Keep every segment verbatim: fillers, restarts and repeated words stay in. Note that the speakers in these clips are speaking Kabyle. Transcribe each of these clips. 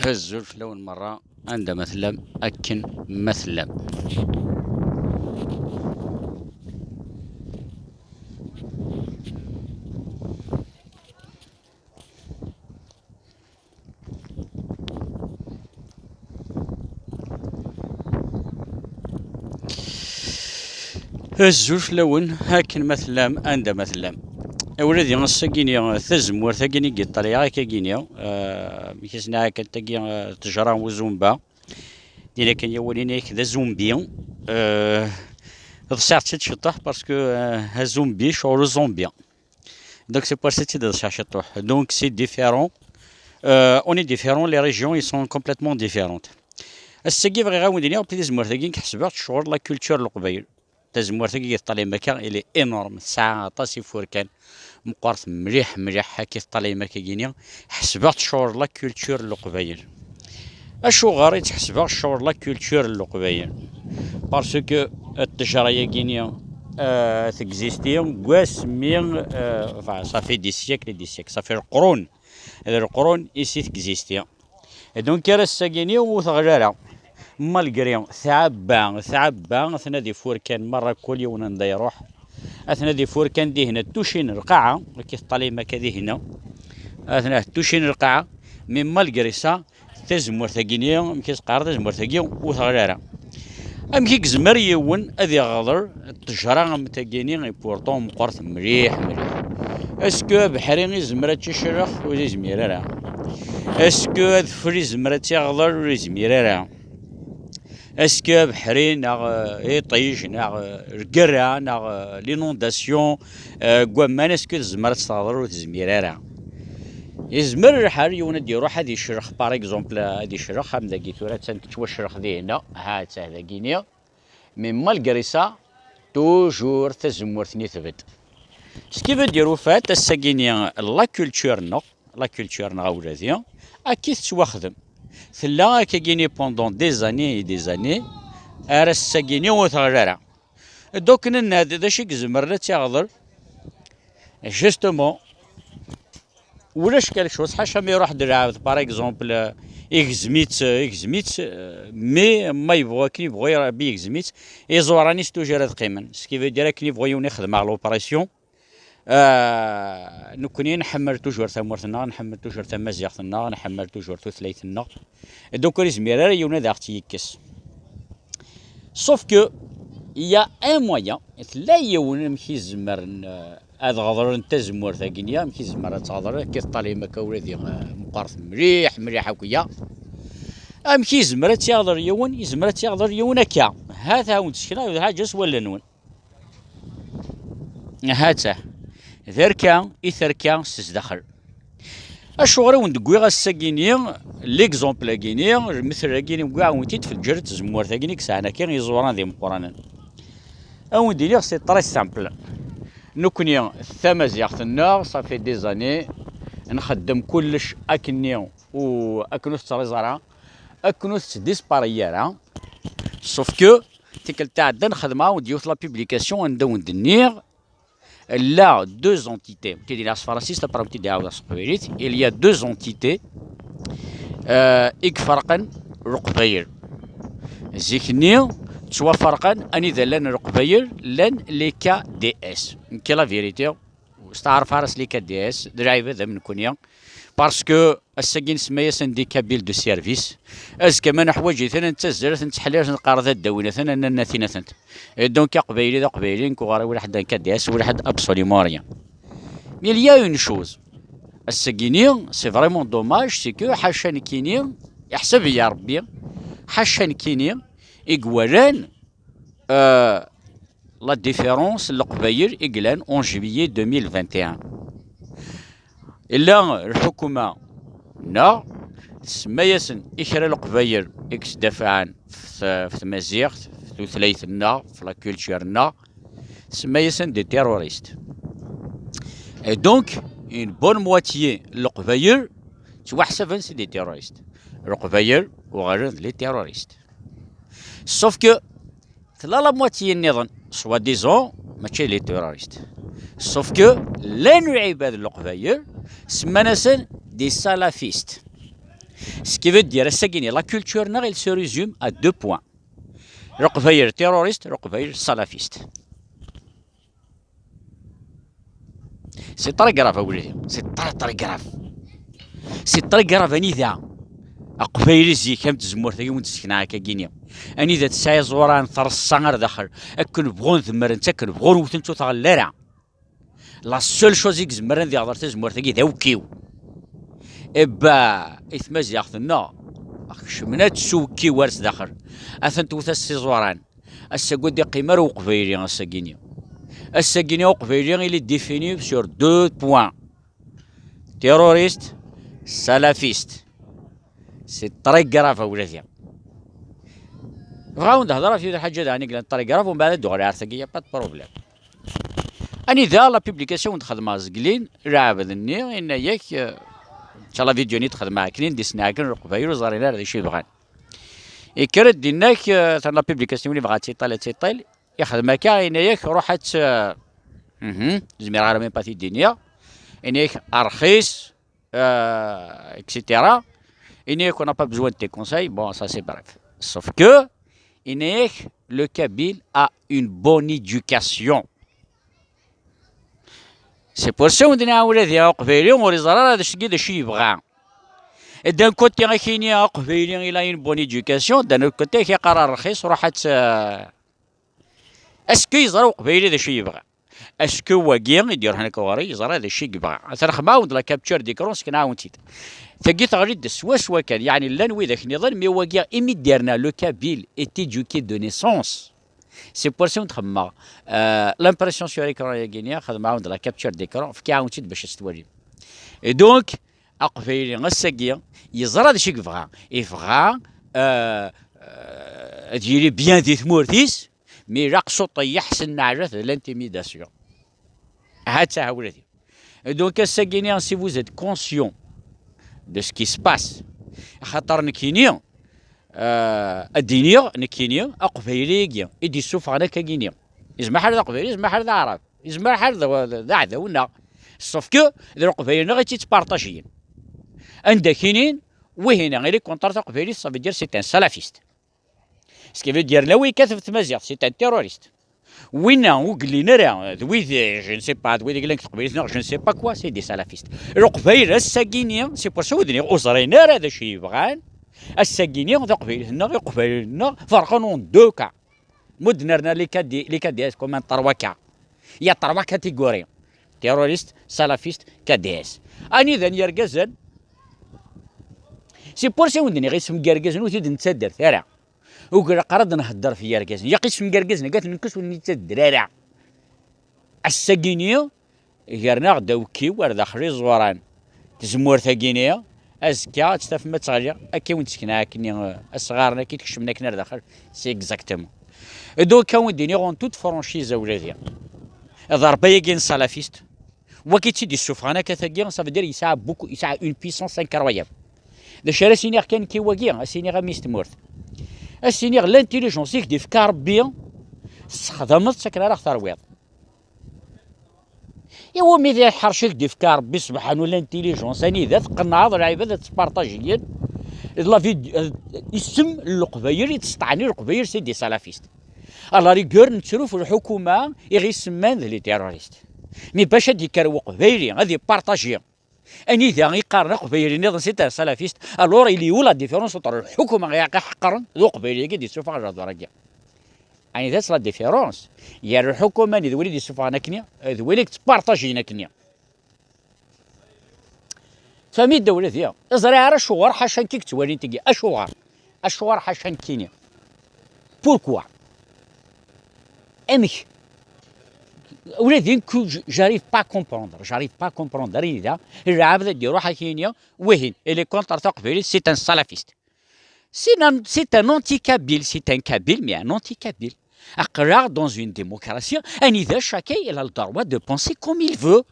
Azul fell-awen merra, anda ma tellam, akken ma tellam. Azul fell-awen, akken ma tellam, anda ma tellam. Awladi ass-agini, tazemmurt-agini n Iṭalya, akkagini, eh, amek i s-nniɣ akka, tagi, eh, ttejra n uzumba. Din akken yawalin yak d azumbi. Eh, ḍsiɣ-tt-id ciṭuḥ parce que, eh, azumbi, ccɣel uzumbi. Donc c'est pour ça i tt-id-ḍsiɣ ciṭuḥ. Donc c'est différent. Euh, on est différent, les régions, ils sont complètement différentes. Ass-agi bɣiɣ ad wen-d-iniɣ belli tazemmurt-agi nekk ḥesbeɣ-tt ccɣel la culture n Leqbayel. Tazemmurt-agi i teṭṭalayem akka, elle est énorme, tesɛa aṭas ifurkan, meqqret mliḥ, mliḥ, akka i teṭṭalayem akka-gini, ḥesbeɣ-tt ccɣel la culture n Leqbayel. Acuɣer i tt-ḥesbeɣ ccɣel la culture n Leqbayel? Parce que ttejra-yagini, euh, texisti deg wasmi, euh, enfin, ça fait des siècles et des siècles, ça fait leqrun, d leqrun i si texisti. Et donc ar ass-agini ur teɣli ara. Malgré tɛebba, tɛebba, atna d ifurkan merra, kul yiwen anda iruḥ. Atna d ifurkan dihin ttucin lqaɛa, akka i teṭṭalayem akka dihin. Atna ttucin lqaɛa, mais malgré ça, tazemmurt-agini, amek i s-qqaren, tazemmurt-agi ur teɣli ara. Amek i yezmer yiwen ad iɣder ttejra am tagini, et pourtant meqqret mliḥ, mliḥ? Est-ce que abeḥri izmer ad tt-iclex? Ur izmir ara. Est-ce que adfel izmer ad tt-iɣder? Ur izmir ara. Est-ce que abeḥri neɣ, euh, iṭij neɣ, euh, lgerra neɣ, euh, l'inondation, euh, n waman, est-ce que tezmer ad tt-teɣder? Ur tezmir ara. Yezmer lḥal yiwen ad d-iruḥ ad iclex, par exemple, ad iclex am dagi tura, attan tettwaclex dihin, ha-tt-ah dagini. Mais malgré ça, toujours tazemmurt-nni tbedd. Ce qui veut dire, au fait, ass-agini la culture-nneɣ, la culture-nneɣ a wladi, akka i tettwaxdem. Tella akkagini pendant des années et des années, ar ass-agini ur teɣli ara. Donc nenna-d d acu i izemren ad tt-iɣder? Justement, ulac quelque chose, ḥaca ma iruḥ-d lɛebd, par exemple, igzem-itt, igzem-itt, mais ma yebɣu akken yebɣu Rebbi, igzem-itt, iẓuran-is toujours ad qqimen. Ce qui veut dire akken yebɣu yiwen ixdem ɣer l'opération. Ah, nekkni nḥemmel toujours tamurt-nneɣ, nḥemmel toujours tamaziɣt-nneɣ, nḥemmel toujours tutlayt-nneɣ. Donc ur izmir ara yiwen ad aɣ-tt-yekkes. Sauf que il y a un moyen, tella yiwen amek i zemren, euh, ad ɣedren tazemmurt-agi-nni, amek i zemren ad tt-ɣedren, akka i teṭṭalayem akka ula d, euh, meqqret mliḥ, mliḥ akk-ya. Amek i yezmer ad tt-iɣder yiwen? Yezmer ad tt-iɣder yiwen akka. Ha-t-a wen-d-sekneɣ lḥaǧa s wallen-nwen. Ha-tt-ah. D arka i terka s zdaxel. Acuɣer i wen-d-wwiɣ ass-agi-ni, l'exemple-agi-ni, lmetl-agi-ni, wwiɣ-awen-t-id f lǧal n tzemmurt-agi-ni i yesɛan akka iẓuran d imeqqranen? A wen-d-iniɣ, c'est très simple. Nekkni, tamaziɣt-nneɣ, ça fait des années, nxeddem kullec akkenni u akken ur tettṛiẓ ara, akken ur tettdispari ara. Sauf que, tikkelt iɛeddan xedmeɣ-awen-d yiwet la publication anda wen-d-nniɣ, la deux entités, amek i d-iniɣ s tefransist, après amek i d-iɛawdeɣ s teqbaylit, il y a deux entités, euh, i iferqen Leqbayel. Zik-nni, ttwaferqen, anida llan Leqbayel, llan les K D S. Nekki la vérité, ur steɛref ara s les K D S, d lɛibad am nekkni. Parce que ass-agi nsemma-yasen des kabyles de service. Azekka ma neḥwaǧ-iten, ad nettazzal, ad ten-nettḥellil, ad ten-neqqar d addaw-iten, ad nerr atin-atent. Et donc, aqbayli d aqbayli, nekk ur ɣer-i wala ḥedd n K D S, wala ḥedd absolument rien. Mais il y a une chose. Ass-agi-ni, c'est vraiment dommage, c'est que ḥaca nekkini, iḥseb-iyi Rebbi, ḥaca nekkini i iwalan, euh, la différence n Leqbayel i yellan en juillet deux mille vingt et un. Illa lḥukuma-nneɣ tsemma-yasen i kra n Leqbayel i yettdafaɛen f t-, f tmaziɣt, f tutlayt-nneɣ, f la culture-nneɣ, tsemma-yasen des terroristes. Et donc, une bonne moitié n Leqbayel ttwaḥsaben c'est des terroristes. Leqbayel uɣalen d les terroristes. Sauf que tella la moitié nniḍen, soi-disant, mačči les terroristes. Sauf que llan lɛibad n Leqbayel semman-asen des salafistes. Ce qui veut dire, ass-agi-nni, la culture-nneɣ, elle se résume à deux points. Leqbayel terroriste, leqbayel salafiste. C'est très grave, a wladi. C'est très, très grave. C'est très grave, anida aqbayli zik, am tzemmurt-agi wen-d-ssekneɣ akka-gini. Anida tesɛa iẓuran, treṣṣa ar daxel. Akken bɣun zemren-tt, akken bɣun wten-tt ur tɣelli ara. La seule chose i izemren ad iɣḍer tazemmurt-agi d awekkiw. Ebba, i tmaziɣt-nneɣ, kecmen-tt s uwekkiw ar sdaxel. Atan tewwet-as s iẓuran. Ass-agi ur d-iqqim ara uqbayli ass-agi-nni. Ass-agi-nni uqbayli, il est défini sur deux points. Terroriste, salafiste. C'est très grave, a wladi. Bɣiɣ ad wen-d-hedreɣ ɣef yiwet lḥaǧa daɣen i yellan très grave, umbeɛd ad d-uɣaleɣ ar tagi, y a pas de problème. Anida la publication i d-xedmeɣ zeglin, lɛebd-nni, yenna-yak, eh, d la vidéo-nni i d-xedmeɣ akken, d-isneɛ akken leqbayel ur ẓrin ara d acu i bɣan. Yekker-d, yenna-k, eh, atan la publication-nni bɣa ad tiṭal, ad tiṭal, yexdem akka, yenna-yak, ruḥ ad tt-, eh, mhm, zmireɣ ara même pas ad t-id-iniɣ, yenna-yak, rxis, euh, et cetera. Yenna-yak, on n'a pas besoin de tes conseils. Bon, ça c'est bref. Sauf que, yenna-yak, le Kabyle a une bonne éducation. C'est pour ça wen-d-nniɣ a wladi, aqbayli ur iẓri ara d acu, d acu yebɣa. Et d'un côté, ak-yini aqbayli, il a une bonne éducation, d'un autre côté, ak-yeqqar rxis, ruḥ ad tt-, est-ce que yeẓra uqbayli d acu yebɣa? Est-ce que wagi i d-iruḥen akka ɣur-i yeẓra d acu i yebɣa? Atan xedmeɣ-awen-d la capture d'écran, ssekneɣ-awen-tt-id. Tagi teɣli-d swaswa kan, yeɛni llan widak nniḍen, mais wagi imi d-yerna le Kabyle est éduqué de naissance. C'est pour ça i wen-d-xedmeɣ, euh, l'impression sur écran-agi-nni, xedmeɣ-awen-d la capture d'écran, fkiɣ-awen-tt-id bac ad tt-twalim. Et donc, aqbayli ass-agi yeẓra d acu i yebɣa. Yebɣa, euh, euh, ad yili bien di tmurt-is, mais ilaq s uṭeyyeḥ, s nneɛlat, d l'intimidation. Ha-tt-a, a wladi. Et donc, ass-agi-nni, si vous êtes conscient de ce qui se passe, axaṭer nekkini, euh, ad d-iniɣ, nekkini, aqbayli-agi i d-issufɣen akka-gini, yezmer ḥal d aqbayli, yezmer ḥal d aɛrab, yezmer ḥal d, d, d aɛdaw-nneɣ. Sauf que d leqbayel-nneɣ i tt-ittpartajiyen. Anda k-inin, wihina, il est contre taqbaylit, ça veut dire c'est un salafiste. Ce qui veut dire, la wi yekkat ɣef tmaziɣt, c'est un terroriste. Winna ur yellin ara, d wid, je ne sais pas, d wid i yellan deg teqbaylit neɣ je ne sais pas quoi, c'est des salafistes. Leqbayel ass-agi-nni, c'est pour ça i d-nniɣ ur ẓrin ara d acu i bɣan. Ass-agi-nni, taqbaylit-nneɣ, iqbayliyen-nneɣ, ferqen en deux cas. Ma ur d-nerna les K D, les K D S comme un trois cas. Il y a trois catégories. Terroriste, salafiste, K D S. Anida n yergazen? C'est pour ça i wen-d-nniɣ isem n yergazen ur t-id-nettaddret ara. Ur ilaq ara ad nhedder ɣef yergazen. Yaq isem n yergazen, gat nekkes ur nettaddret ara. Ass-agi-nni, gren-aɣ-d awekkiw ar daxel iẓuran. Tezmurt-agi-nni, azekka ad tt-tafem ad teɣli, akka i wen-d-sekneɣ akkenni, eh, asɣaren akka i tkecmen akken ar daxel, c'est exactement. Et donc, ad wen-d-iniɣ en toute franchise, a wladi. Ḍerba-agi n salafiste, wagi i tt-id-issufɣen akka tagi, ça veut dire yesɛa beaucoup, yesɛa une puissance incroyable. D acu ara s-iniɣ kan nekki wagi, ad s-iniɣ a mmi-s n tmurt. Ad s-iniɣ l'intelligence i k-d-ifka Rebbi, tessexdameḍ-tt akken ara ɣ-terwiḍ. Iwumi di lḥerc i k-d-ifka Rebbi subḥanu l'intelligence, anida tqennɛeḍ lɛibad ad ttpartajiyen la vid-, eh, isem n Leqbayel i d-steɛni Leqbayel, c'est des salafistes. À la rigueur, nettru ɣef lḥukuma i ɣ-isemman d les terroristes. Mais bac ad d-yekker Uqbayli ad ipartaji anida i qqaren Aqbayli nniḍen c'est un salafiste, alors il est où la différence entre lḥukuma i ɣ-iḥeqqren d Uqbayli-agi d-yessufeɣ lehdur-agi? Anida-tt la différence? Gar lḥukuma-nni d win i d-yessufɣen akkenni, d win i yettpartajin akkenni. Tfehmem-d a wladi? Ur ẓriɣ ara acuɣer ḥaca nekk i yettwalin tigi. Acuɣer? Acuɣer ḥaca nekkini? Pourquoi? Amek? Ula d nekk, j-, j'arrive pas à comprendre, j'arrive pas à comprendre. Anida lɛebd ad d-iruḥ ad k-yini, wihin, il est contre taqbaylit, c'est un salafiste. C'est un, c'est un anti-kabyle, c'est un kabyle, mais un anti-kabyle. Aql-aɣ dans une démocratie, anida chacun il a le droit de penser comme il veut.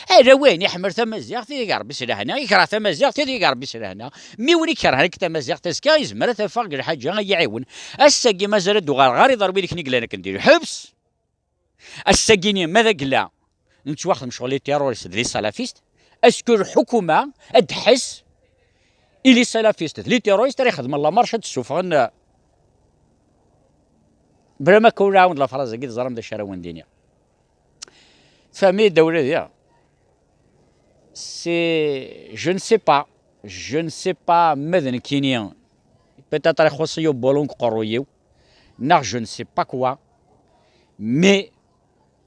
Ala win iḥemmel tamaziɣt, ideg Rebbi s lehna, yekreh tamaziɣt, ideg Rebbi s lehna. Mi win ikerhen akk tamaziɣt, azekka yezmer ad t-afeɣ deg lḥaǧa ad yi-iɛiwen. Ass-agi mazal ad d-uɣaleɣ ɣer iḍ wid akken i yellan akken di lḥebs. Ass-agi-nni ma d agla nettwaxdem ccɣel les terroristes d les salafistes, est-ce que lḥukuma ad d-tḥess Ili salafist d les terroristes ara ixedmen la marche ad d-ssufɣen, eh, bla ma akka ur ɛawed la phrase-agi, teẓram d acu ara wen-d-iniɣ. Tfehmem-iyi-d a wladi? C'est, je ne sais pas, je ne sais pas ma d nekkini, peut-être ixuṣ-iyi ubulun deg uqerruy-iw, neɣ je ne sais pas quoi, mais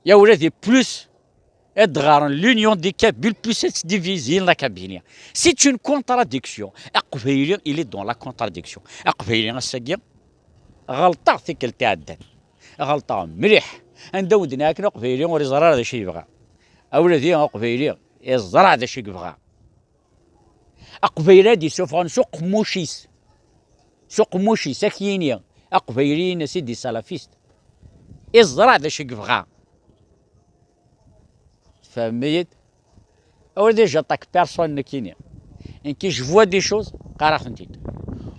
ya wladi, plus ad ɣaren l'union des Kabyles, plus ad diviser la Kabylie. C'est une contradiction. Aqbayli, il est dans la contradiction. Aqbayli ass-agi, ɣelṭeɣ tikkelt iɛeddan. Ɣelṭeɣ mliḥ. Anda wen-d-nniɣ akken Aqbayli ur iẓri ara d acu yebɣa. A wladi, Aqbayli iẓra d acu i yebɣa. Aqbayli ad d-isuffɣen s uqemmuc-is. S uqemmuc-is, ad k-yini Aqbayli-ines i d salafist. Iẓra d acu i yebɣa. Tfehmem-iyi-d? Ur déjà attaque personne nekkini. Nekki, je vois des choses, qqareɣ-tent-id.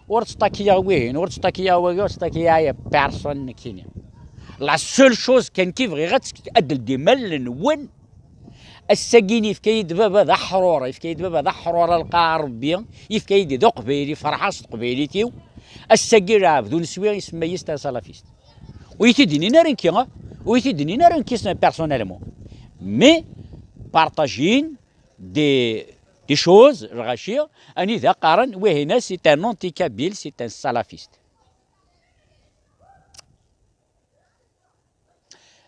Ur ttṭakiyeɣ wihin, ur ttṭakiyeɣ wagi, ur ttṭakiyeɣ aya personne nekkini. La seule chose kan ki bɣiɣ ad tt-, ad d-ldim allen-nwen, ass-agi yefka-yi-d baba d aḥrur, yefka-yi-d baba d aḥrur a lqaɛ Rebbi, yefka-yi-d d aqbayli, ferḥeɣ s teqbaylit-iw. Ass-agi lɛebd ur neswi isemma-yi c'est un salafiste. Ur yi-t-id-nnin ara nekki, ur yi-t-id-nnin ara nekki personnellement. Mais partager des, des choses, lɣaci, anida qqaren, wihina c'est un anti-kabyle, c'est un salafiste.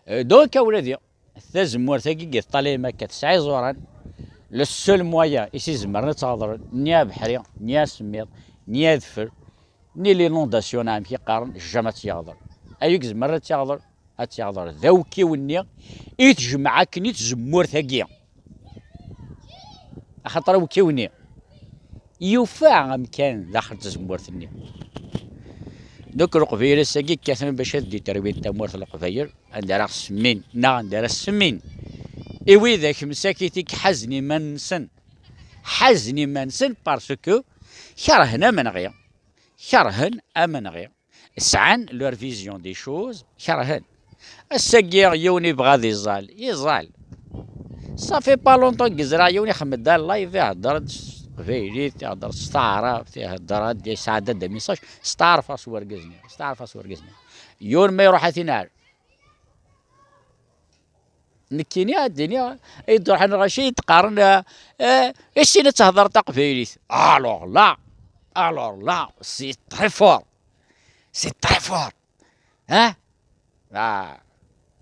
Euh, donc, a wladi, tazemmurt-agi i yeṭṭalayen akka tesɛa iẓuran, le seul moyen i s-izemren ad tt-ɣeḍren, ni abeḥri, ni asemmiḍ, ni adfel, ni l'inondation, amek i qqaren, jamais ad tt-yeɣḍer. Ayen i izemren ad tt-yeɣḍer, ad tt-yeɣḍer d awkiw-nni i tejmeɛ akken i tzemmurt-agi. Axaṭer awkiw-nni yufa amkan daxel n tzemmurt-nni. Donc, Leqbayel ass-agi kkaten bac ad d-iterwin tamurt n Leqbayel, anda ara ɣ-semmin, neɣ anda ara semmin i widak msakit i iḥazen iman-nsen. Ḥazen iman-nsen parce que kerhen amenɣi. Kerhen amenɣi. Sɛan leur vision des choses, kerhen. Ass-agi yiwen ibɣa ad iẓal, iẓal. Ça fait pas longtemps que ẓriɣ yiwen ixeddem-d live, ihedder-d s teqbaylit, ihedder s taɛrabt, ihedder-d, yesɛedda-d message, steɛrfeɣ s wergaz-nni, steɛrfeɣ s wergaz-nni. Yiwen ma iruḥ ad t-inɛel. Nekkini ad d-iniɣ i Dda Ṛḥan Racid qqaren, eh, eh, issin ad thedreḍ taqbaylit. Alors là, alors là, c'est très fort. C'est très fort. Hein? Ah.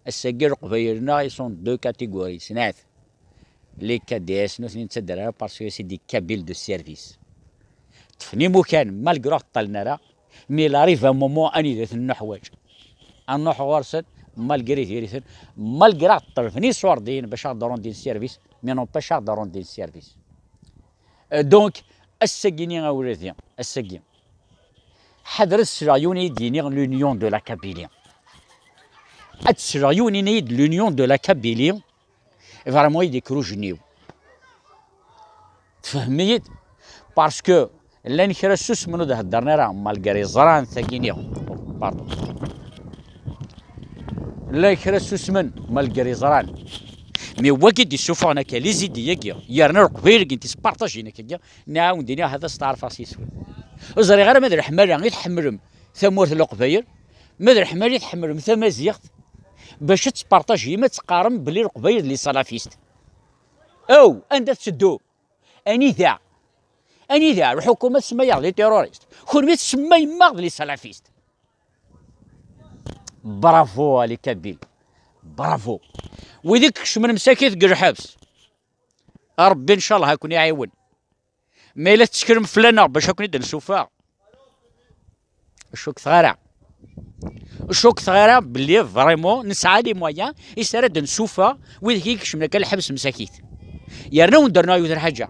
Ass-agi Leqbayel-nneɣ, ils sont deux catégories, snat. Les K D S, nutni ur nettader ara parce que c'est des Kabyles de service. Ṭṭfen imukan, malgré ur ṭṭalen ara, mais il arrive un moment anida ten-nuḥwaǧ. Ad nruḥ ɣur-sen, malgré diri-ten, malgré ṭṭelben iṣurdiyen bac ad d-rendin service, mais n'empêche ad d-rendin service. Euh, donc, ass-agi-ni a wladi, ass-agi. Ḥader ad sleɣ yiwen i d-yini l'union de la Kabylie. Ad sleɣ yiwen ini-yi-d l'union de la Kabylie, vraiment i d-ikker ujenniw. Tfehmem-iyi-d? Parce que llan kra susmen ur d-heddren ara, malgré ẓran tagi-nni. Pardon. Llan kra susmen, malgré ẓran. Mais wagi d-isuffɣen akka, les idées-agi, yerna Leqbayel-agi n tispartajin akka, nɛawed iniɣ hada steɛrfeɣ s yiswen. Ur ẓriɣ ara ma d leḥmala i tḥemmlem tamurt n Leqbayel, ma d leḥmala i tḥemmlem tamaziɣt, bac ad tespartajim, ad teqqarem belli Leqbayel d les salafistes. Aw, anda tetteddu? Anida? Anida? Lḥukuma tsemma-yaɣ d les terroristes. Kenwi tsemmayem-aɣ d les salafistes. Bravo à les Kabyles. Bravo. Wid i ikecmen msakit deg lḥebs, Ṛebbi ncallah ad ken-iɛiwen. Ma yella tetteklem fell-aneɣ bac ad ken-id-nsuffeɣ, ur cukkeɣ ara. Ur cukkeɣ ara belli vraiment nesɛa les moyens i s ara d-nsuffeɣ widak i ikecmen akka lḥebs msakit. Yerna ur d-rnuɣ yiwet lḥaǧa.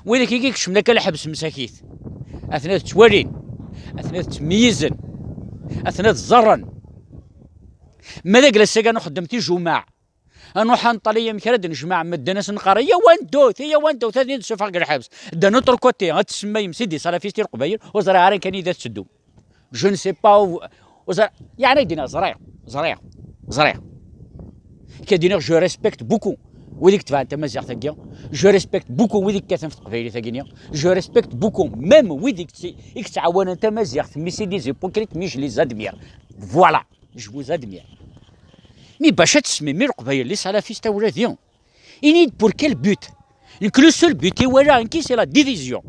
Widak i ikecmen akka lḥebs msakit, atna ad ttwalin, atna ad ttmeyyizen, atna ad ẓerren. Ma d aglas-agi ad nxeddem tijumaɛ, ad nruḥ ad nṭali amek ara d-nejmeɛ medden, ad sen-nqar, ya wandut, ya wandut, ad ten-id-suffeɣ deg lḥebs. D'un autre côté, ad tsemmayem c'est des salafistes i Leqbayel, ur ẓriɣ ara kan i d ad teddum. Je ne sais pas où, ur ẓriɣ, yeɛni ad d-iniɣ ẓriɣ, ẓriɣ, ẓriɣ. Ad d-iniɣ, je respecte beaucoup Wid i yetebɛen tamaziɣt-agi, je respecte beaucoup wid i yekkaten ɣef teqbaylit-agi-nni, je respecte beaucoup même wid i yett-, i yettɛawanen tamaziɣt, mais c'est des hypocrites, mais je les admire. Voilà, je vous admire. Mi bac ad tesmimi Leqbayel les salafistes a wladi, ini-d pour quel but? Nekk le seul but i walaɣ nekki c'est la division.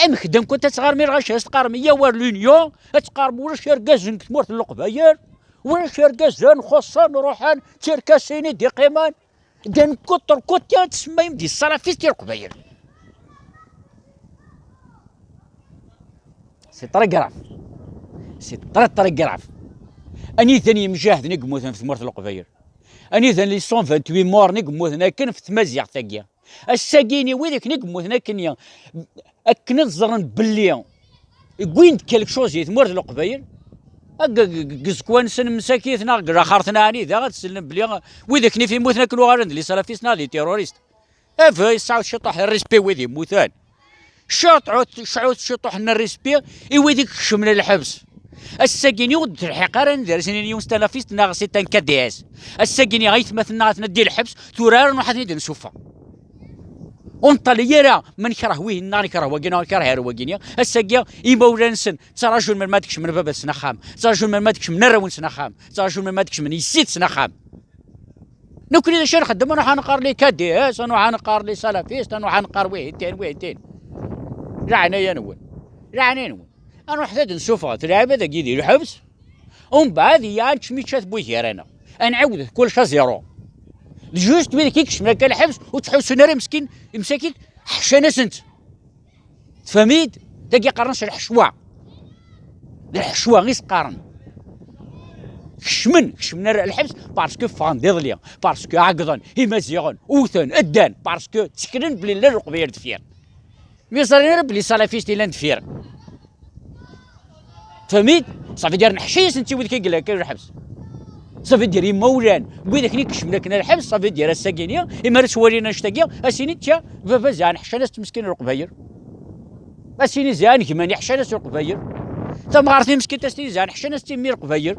Amek d amkun ad teɣrem i lɣaci, ad teqqarem ya war l'union, ad teqqarem ulac irgazen deg tmurt n Leqbayel, ulac irgazen xuṣṣen ruḥen d tirkasin i d-iqqimen. D'un côté, côté ad tsemmayem des salafistes i Leqbayel. C'est très grave. C'est très, très grave. Anida n yimjahden i yemmuten ɣef tmurt n Leqbayel? Anida n les cent vingt-huit morts i yemmuten akken ɣef tmaziɣt-agi? Ass-agi-ni wid akken i yemmuten akken, akken ad ẓren belli wwin-d quelque chose i tmurt n Leqbayel. Deg zekwan-nsen msakit neɣ deg laxert-nni, ɛni da ad sellen belli wid akken i yemmuten akken uɣalen d les salafistes neɣ d les terroristes? Aba, yesɛut ciṭuḥ n respect wid yemmuten. Ciṭuḥ, sɛut ciṭuḥ n respect i wid i ikecmen lḥebs. Ass-agi-ni ur d-telḥiq ara ad d-rsen yiwen s talafist neɣ c'est un K D S. Ass-agi-ni aytmaten-nneɣ atna di lḥebs, tura ara nruḥ ad ten-id-nsuffeɣ. Ur neṭṭali ara ma nekreh wihin neɣ nekreh wagi neɣ nekreh ar wagi-ni. Ass-agi imawlan-nsen ttrajun melmi ad kecmen baba-tsen axxam, ttrajun melmi ad kecmen arraw-nsen axxam, ttrajun melmi ad kecmen yessi-tsen axxam. Nekkni d acu nxeddem? Ad nruḥ ad nqar les K D S, ad nruḥ ad nqar les salafistes, ad nruḥ ad nqar wihin tin, wihin tin. Leɛnaya-nwen. Leɛnaya-nwen. Ad nruḥ ad d-nsuffeɣ lɛibad-agi di lḥebs, umbeɛd ya ad nečč mi ččat bu gar-aneɣ. Ad nɛiwed kullec à zéro. D juste wid i ikecmen akka lḥebs ur ttḥussun ara meskin, msakit, ḥeccan-asent. Tfehmem-d? Tagi qqaren-as lḥecwa. D lḥecwa i s-qqaren. Kecmen, kecmen ar lḥebs parce que ffɣen d iḍelli, parce que ɛeggḍen, imaziɣen, wten, ddan, parce que tteklen belli llan Leqbayel deffir. Mi ẓrin ara belli salafist i llan deffir. Tfehmem-d? Ça veut dire neḥci-yasen i wid i yellan kan lḥebs. Ça veut dire imawlan n wid akken i kecmen akken ar lḥebs, ça veut dire ass-agi-ni, imi ara ttwalin annect-agi, ad s-inin, tiens, baba ziɛan ḥeccan-as-tt meskin i Leqbayel. Ad s-inin ziɛan gma-nni ḥeccan-as i Leqbayel. Tamɣart-nni meskint ad s-tini ziɛan ḥeccan-as-tt i mmi Leqbayel.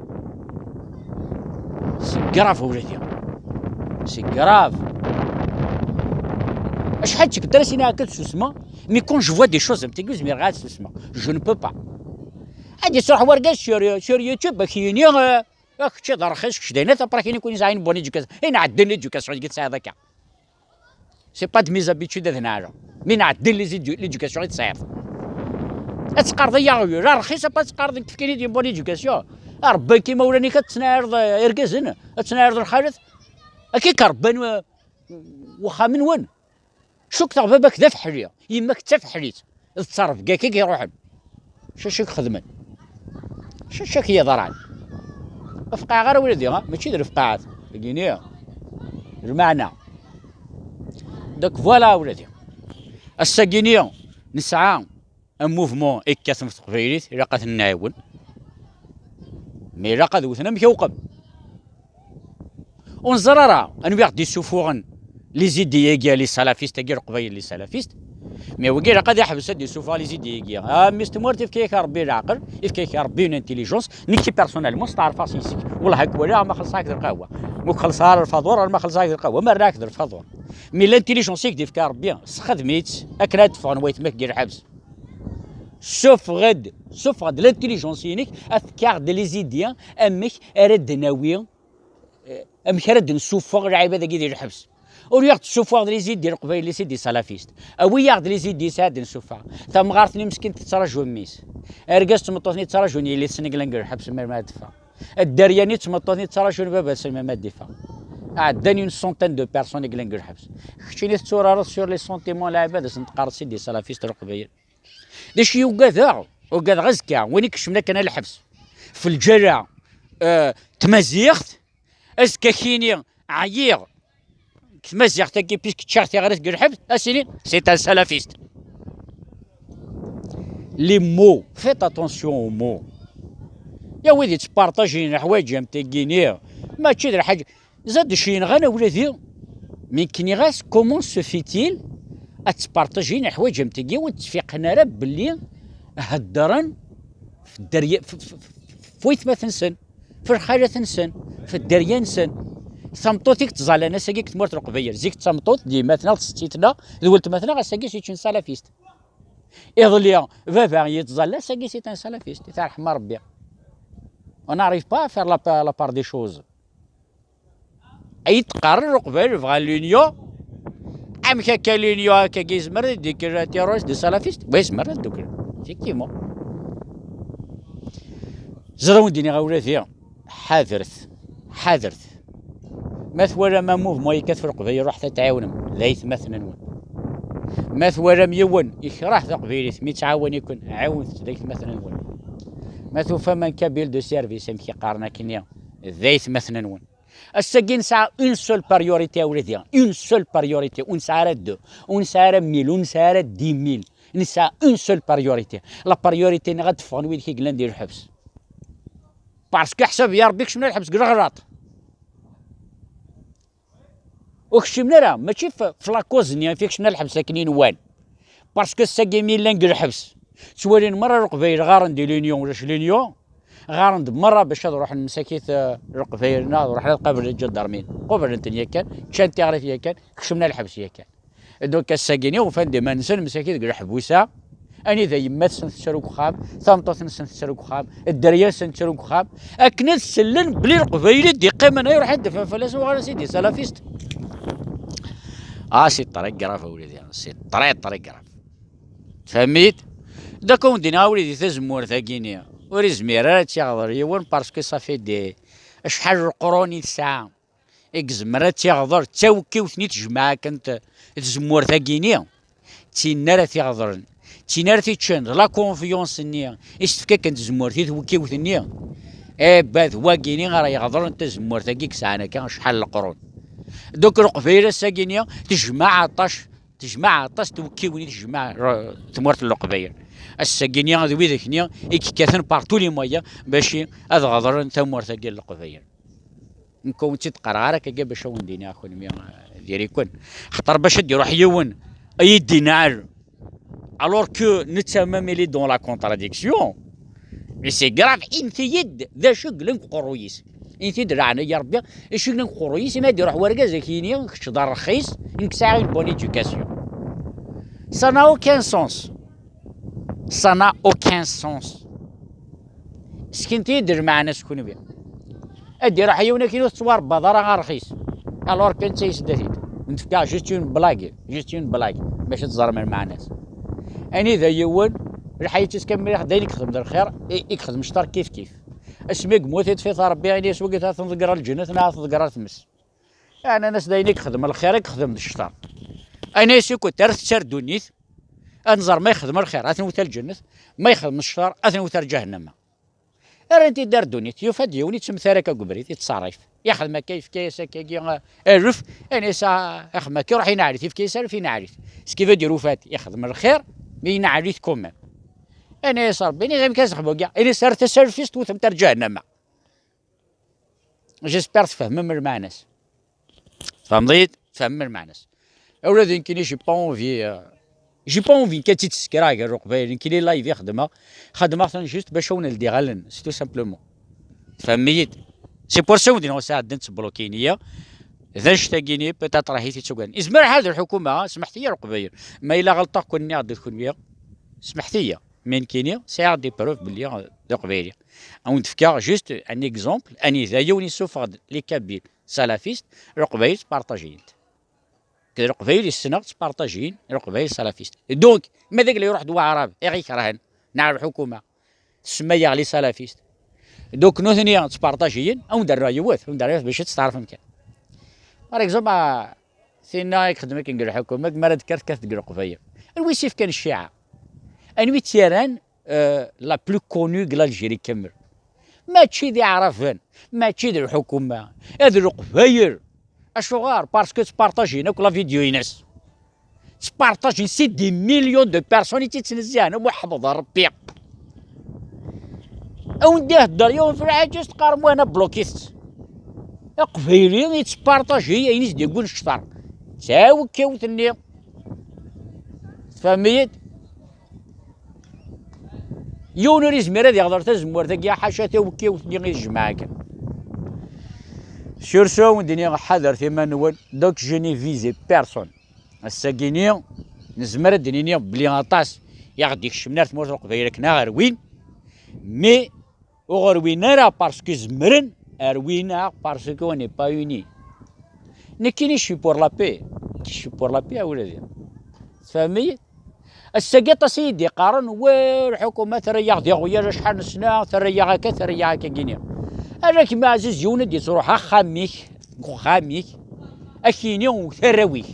C'est grave, a wladi. C'est grave. Acḥal d tikkelt ara s-iniɣ akka d susma, mais quand je vois des choses am tagi, ur zmireɣ ad susmeɣ. Je ne peux pas. Ad d-yesruḥ wergaz sur, sur YouTube, ad k-yini, euh, ah, kečč d rxis, kečč d ayen, après kini kun yesɛa une bonne éducation. Ayen ɛeddan l'éducation i tesɛiḍ akka. C'est pas de mes habitudes ad neɛleɣ. Mi nɛeddan les édu-, l'éducation i tesɛiḍ. Ad teqqareḍ ay aɣyul, a rxis, apa ad teqqareḍ nekk fkan-iyi-d une bonne éducation. A rebban-k imawlan-ik, ad ttnaɛreḍ, eh, irgazen, ad ttnaɛreḍ lxalat. Akka i k-rebban, eh, wexxam-nwen. Cukteɣ baba-k d afeḥli, yemma-k d tafeḥlit, d ttrebga akka i iruḥen. Caca i ixedmen. Caca i yeḍran. Ur fqiɛeɣ ara wladi, ha? Mačči d lefqaɛat. Dagini, lmeɛna. Donc voilà, wladi. Ass-agini, nesɛa un mouvement i yekkaten ɣef teqbaylit, ilaq ad ten-nɛiwen. Mais ilaq ad wten amek uqem. Ur neẓri ara anwi i ɣ-d-yessufuɣen les idées-agi, les salafistes-agi, Leqbayel les salafistes. Mais wigi ilaq ad iḥbes ad d-yessufeɣ les idées-agi. Ah, mmi-s n tmurt, ifka-yak Rebbi leɛqel, ifka-yak Rebbi une intelligence. Nekki personnellement steɛrfeɣ yes-k. Wellah ad k-waliɣ ma xellṣeɣ-ak-d lqahwa. Ma ur k-xellṣeɣ ara lfaḍur, ar ma xellṣeɣ-ak-d lqahwa, ma rniɣ-ak-d lfaḍur. Mais l'intelligence i k-d-ifka Rebbi, sexdem-itt akken ad d-ffɣen waytma-k deg lḥebs. Ssufeɣ-d, ssufeɣ-d l'intelligence-inek, efk-aɣ-d les idées amek ara d-nawi, eh, amek ara d-nessufeɣ lɛibad-agi di lḥebs. Ur yaɣ-d tessufeɣ-d les idées n Leqbayel, les idées salafistes. Awi-yaɣ-d les idées ad d-nessufeɣ. Tamɣart-nni meskint tettraǧu mmi-s. Argaz d tmeṭṭut-nni ttraǧun yelli-tsen i yellan deg lḥebs melmi ad d-teffeɣ. Dderya-nni d tmeṭṭut-nni ttraǧun baba-tsen melmi ad d-iffeɣ. Ɛeddan une centaine de personnes i yellan deg lḥebs. Keččini tetturareḍ sur les sentiments n lɛibad, ad sen-teqqareḍ c'est des salafistes n Leqbayel. D acu i ugadeɣ? Ugadeɣ azekka, win ikecmen akken a lḥebs. F lǧala, euh, tmaziɣt, azekka kini ɛyiɣ. Tmaziɣt-agi, puisque ččiɣ tiɣrit deg lḥebs, ad s-ini, c'est un salafiste. Les mots, faites attention aux mots. Ya wid yettpartajin leḥwayeǧ am tagini, mačči d lḥaǧa, zad d acu yenɣan a wladi, mi k-nniɣ-as, comment se fait-il ad ttpartajin leḥwayeǧ am tagi, ur ttfiqen ara belli heddren f dderya, f, f, f, f waytmaten-nsen, f lxalat-nsen, f dderya-nsen. Tameṭṭut i yettẓallan ass-agi deg tmurt n Leqbayel, zik d tameṭṭut d yemma-tneɣ, d setti-tneɣ, d weltma-tneɣ, ass-agi c'est une salafiste. Iḍelli baba yettẓalla, ass-agi c'est un salafiste, tarḥem Rebbi. On n'arrive pas à faire la, la part des choses. Ay d-qqaren Leqbayel bɣan l'union. Amek akka l'union akkagi yezmer ad d-yekker terroriste de salafiste? Wa yezmer ad d-yekker. Effectivement. Ẓer ad wen-d-iniɣ a wladi, ḥadret, ḥadret. Ma twalam un mouvement yekkat ɣef Leqbayel, ruḥet ad tɛiwnem, d aytmaten-nwen. Ma twalam yiwen yekreh taqbaylit, mi yettɛawan-iken, ɛiwnet-t, d aytmaten-nwen. Ma tufam un kabyle de service, amek i qqaren akkenni, d aytmaten-nwen. Ass-agi nesɛa une seule priorité a wladi, une seule priorité, ur nesɛi ara deux, ur nesɛi ara mille, ur nesɛi ara dix mille, nesɛa une seule priorité. La priorité-nneɣ ad d-ffɣen wid i yellan di lḥebs. Parce que ḥsab ya Rebbi kecmen lḥebs deg leɣlaṭ. Ur kecmen ara, mačči f, f la cause-nni i kecmen lḥebs akken i nwan. Parce que ass-agi mi llan deg lḥebs, ttwalin merra Leqbayel ɣaren di l'union, ulac l'union. Ɣaren-d merra bac ad ruḥen msakit, eh, Leqbayel-nneɣ, ad ruḥen ad qablen lǧadarmin. Qublen-ten yakan, ččan tiɣrit yakan, kecmen lḥebs yakan. Donc ass-agi-ni ufan-d iman-nsen msakit deg leḥbus-a, anida yemma-tsen tettru deg uxxam, tameṭṭut-nsen tettru deg uxxam, dderya-nsen tettru deg uxxam, akken ad sellen belli Leqbayel i d-iqqimen ay ruḥen d-ffɣen fell-asen uɣalen c'est des salafistes. Ah, c'est très grave a wladi, c'est très, très grave. Tfehmit? Donc, wen-d-iniɣ a wlidi, tazemmurt-agi-ni ur izmir ara ad tt-iɣḍer yiwen, parce que ça fait des, acḥal n leqrun i tesɛa i yezmer ad tt-iɣḍer, d tawekkiwt-nni tejmeɛ akken t-, tzemmurt-agi-ni. D tin ara t-iɣḍren, d tin ara t-iččen, d la confiance-nni i s-tefka akken tzemmurt i twekkiwt-nni. Eh, bah, d wagi-ni ara iɣḍren tazemmurt-agi i yesɛan akka acḥal n leqrun. Donc, Leqbayel ass-agi-ni tejmeɛ aṭas, tejmeɛ aṭas n twekkiwin i tejmeɛ, eh, tmurt n Leqbayel. Ass-agi-ni d widak-nni i yekkaten par tous les moyens bac ad ɣḍren tamurt-agi n Leqbayel. Nekk ur wen-tt-id-qqareɣ ara akka bac ad wen-d-iniɣ kenwi, eh, diri-ken. Xaṭer bac ad d-iruḥ yiwen ad yi-d-inɛel, alors que netta même il est dans la contradiction. Mais c'est grave, init-iyi-d d acu i yellan deg uqerruy-is. Init-iyi-d leɛnaya Rebbi, acu i yellan deg uqerruy-is, imi ad d-iruḥ wergaz ad k-yini kečč d arxis, nekk sɛiɣ une bonne éducation. Ça n'a aucun sens. Ça n'a aucun sens. Ssknet-iyi-d lmeɛna-s kunwi. Ad d-iruḥ yiwen akin ur tettwarebbaḍ ara arxis. Alors que netta yesda-t-id. Ntefka juste une blague, juste une blague, bac ad teẓrem lmeɛna-s. Anida yiwen, lḥayat-is kamel d ayen i yexdem d lxir, i, i yexdem ctar kif kif. Asmi yemmut, iṭṭef-it Rebbi, ini-as wagi ad ten-ḍegger lǧennet neɣ ad ten-ḍegger tmes. Ɛnan-as d ayen i yexdem lxir i yexdem d ctar. Ayen-as akk, ar tetter ddunit, ad nẓer ma yexdem lxir, ad t-nwet ar lǧennet, ma yexdem ctar, ad t-nwet ar ǧahennama. Rran-t-id ar ddunit, yufa-d yiwen yettmettar akka deg ubrid, yettṣerrif. Yexdem akka, yefka-yas akkagi, eh, alef, ayen-as, ah, ixdem akka, iruḥ ineɛl-it, yefka-yas alef, ineɛl-it. Skiba d-irufa-t, yexdem lxir, mi ineɛl-it kumam. Ayen-as Rebbi, ini-as amek ara s-xdmeɣ, ini-as ar tasalfist, tewtem-t ar ǧahennama. J'espère tfehmem lmeɛna-s. Tfehmeḍ-iyi-d? Tfehmem lmeɛna-s. Ula d nekkini, j'ai pas envie, euh, j'ai pas envie kan ad tt-id-ssekreɣ gar Leqbayel. Nekkini live i xedmeɣ, xedmeɣ-ten juste bac ad wen-ldiɣ allen, c'est tout simplement. Tfehmem-iyi-d? C'est pour ça wen-d-nniɣ sɛeddan ttblokin-iyi. D annect-agi-ni, peut-être ahi t-ittugan. Izmer lḥal d lḥukuma, smeḥt-iyi a Leqbayel. Ma yella ɣelṭeɣ-ken, nniɣ-d d kenwi, smeḥt-iyi. Mais nekkini, sɛiɣ des preuves belli, euh, d Aqbayli. Ad wen-d-fkeɣ juste un exemple, anida yiwen yessufeɣ-d les Kabyles salafistes, Leqbayel ttpartajiyen-t. Ked Leqbayel yessneɣ ttpartajiyen Leqbayel salafistes. Donc, ma d agla iruḥ-d waɛrab, i ɣ-ikerhen, neɣ lḥukuma, tsemma-yaɣ les salafistes. Donc, nutni ttpartajiyen, ad wen-d-rreɣ yiwet, ad wen-d-rreɣ yiwet bac ad testeɛrfem kan. Par exemple, ah, tinna i ixeddem akken deg lḥukuma, mi ara d-tekker tekkat deg Leqbayel. Anwa i s-ifkan cciɛa? Anwa i tt-yerran, euh, la plus connue deg l'Algérie kamel? Mačči d Iɛraben, mačči d lḥukuma, d Leqbayel. Acuɣer? Parce que ttpartajiyen akk la vidéo-ines. Ttpartajiyen, c'est des millions de personnes i tt-ittnezzihen, am uḥbeḍ Rebbi. Awen-d-ihedder yiwen f lḥaǧa, s teqqarem wahna blokit-tt. Aqbayli yettpartaji ayen i s-d-yewwin ccṭer. Ttawekkiwt-nni. Tfehmem-iyi-d? Yiwen ur izmir ad iɣder tazemmurt-agi, ḥaca tawekkiwt-nni i tejmeɛ akken. Sur ce, wen-d-iniɣ ḥadret iman-nwen. Donc, je n'ai visé personne. Ass-agi-ni nezmer ad d-nini belli aṭas i aɣ-d-ikecmen ar tmurt n Leqbayel akken ad ɣ-rwin, mais ur ɣ-rwin ara parce que zemren, rwin-aɣ parce que on n'est pas unis. Nekkini, je suis pour la paix. Je suis pour la paix, a wladi. Tfehmem-iyi? Ass-agi aṭas i yi-d-iqqaren: "Wa, lḥukuma terra-yaɣ d iɣwyal acḥal n ssna, terra-yaɣ akka, terra-yaɣ akka." Gini, ala-kem aɛziz, yiwen ad d-yettruḥ axxam-ik, deg uxxam-ik, ad k-yini tarraw-ik,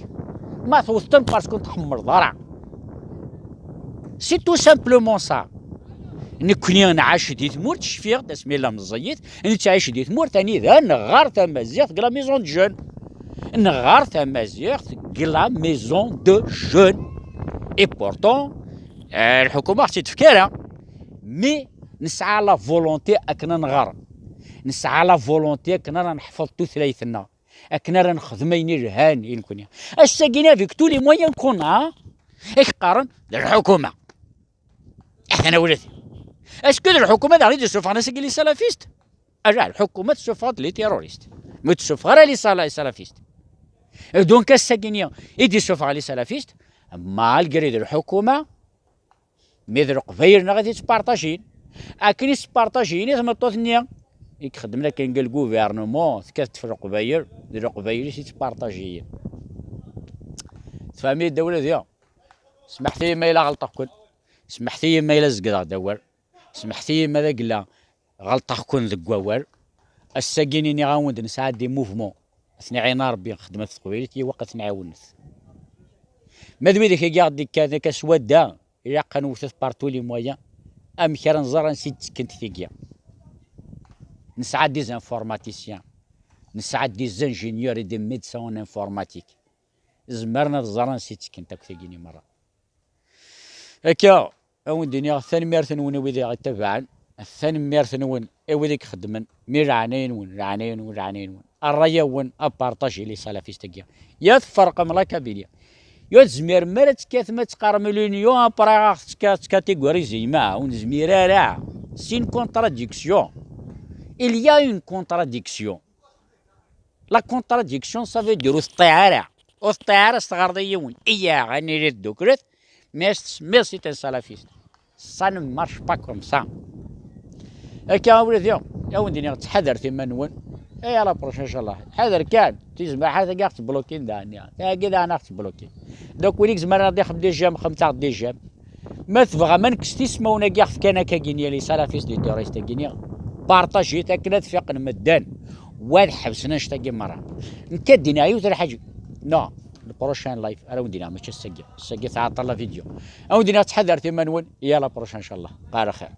ma tewteḍ-ten parce que ur tḥemmleḍ ara. C'est tout simplement ça. Nekkni nɛac di tmurt, cfiɣ-d asmi la meẓẓiyit, nettɛic di tmurt anida neɣɣar tamaziɣt deg la maison de jeunes. Neɣɣar tamaziɣt deg la maison de jeunes. Et pourtant, eh, lḥukuma ɣ-tt-id-tefka ara. Mais nesɛa la volonté akken ad nɣer. Nesɛa la volonté akken ara neḥfeḍ tutlayt-nneɣ, akken ara nexdem ayen ilhan i nekkni. Ass-agi, avec tous les moyens qu'on a, i k-qqaren d lḥukuma. Atan a wladi. Est-ce que d lḥukuma daɣ i d-isuffɣen ass-agi les salafistes? Ala, lḥukuma tessufeɣ-d les terroristes. Ma ur tessufeɣ ara les sala-, les salafistes. Donc ass-agi-ni i d-isuffɣen les salafistes, malgré d lḥukuma, mais d Leqbayel-nneɣ i t-ittpartajin. Akken i ttpartajin i tmeṭṭut-nni i ixeddmen akken deg lgouvernement, tekkat ɣef Leqbayel, d Leqbayel i t-ittpartajin. Tfehmem-iyi-d a wladi? Smeḥt-iyi ma yella ɣelṭeɣ-ken. Smeḥt-iyi ma yella zegdeɣ-d awal. Smeḥt-iyi ma d agella ɣelṭeɣ-ken deg wawal. Ass-agi-ni nniɣ-awen-d nesɛa des mouvements. Ad ten-iɛin Rebbi, xedmet teqbaylit, i waqt ad ten-iɛiwnet. Ma d widak-agi aɣ-d-ikkan akka s wadda, ilaq ad newwet-it par tous les moyens. Amek ara nẓer ansi d-ttekkent tigi? Nesɛa des informaticiens, nesɛa des ingénieurs et des médecins en informatique. Zemren ad ẓren ansi d-ttekkent akk tigi-ni merra. Akka, a wen-d-iniɣ tanemmirt-nwen a wid i ɣ-ittabaɛen, tanemmirt-nwen a wid i ixeddmen, mi leɛnaya-nwen, leɛnaya-nwen, leɛnaya-nwen. Ṛṛay-nwen, aparṭaji les salafistes-agi. Ya tferqem la Kabylie. Ya ur tezmirem ara ad tekkatem ad teqqarem l'union, après ad ɣ-tettkatigorizi, ma ur nezmir ara. C'est une contradiction. Il y a une contradiction. La contradiction, ça veut dire ur teṭṭiɛ ara. Ur teṭṭiɛ ara s tɣerḍ i yiwen. Iyyaɣ, ad nili ddukklet, mais s tsemmiḍ si ten salafist. Ça ne marche pas comme ça. Akka, a wladi, a wen-d-iniɣ, ttḥadaret iman-nwen. Et à la prochaine, inchallah. Ḥader kan, tizmaḥat-agi aɣ-ttblokin daɣen. Tagi daɣen aɣ-ttblokin. Donc, win i izemren ad ixdem des j'aime, xedmet-aɣ des j'aime. Ma tebɣam ad nekkes tismawen-agi ɣef kan akka-gini, les salafistes, les terroristes-agi-ni, partajit akken ad fiqen medden, wa ad ḥebsen annect-agi merra. Nekk ad d-iniɣ yiwet n lḥaǧa. Non, le prochain live, ara wen-d-iniɣ, mačči ass-agi. Ass-agi tɛeṭṭel la vidéo. A wen-d-iniɣ ttḥadaret iman-nwen, i à la prochaine, inchallah. Ɣer xir.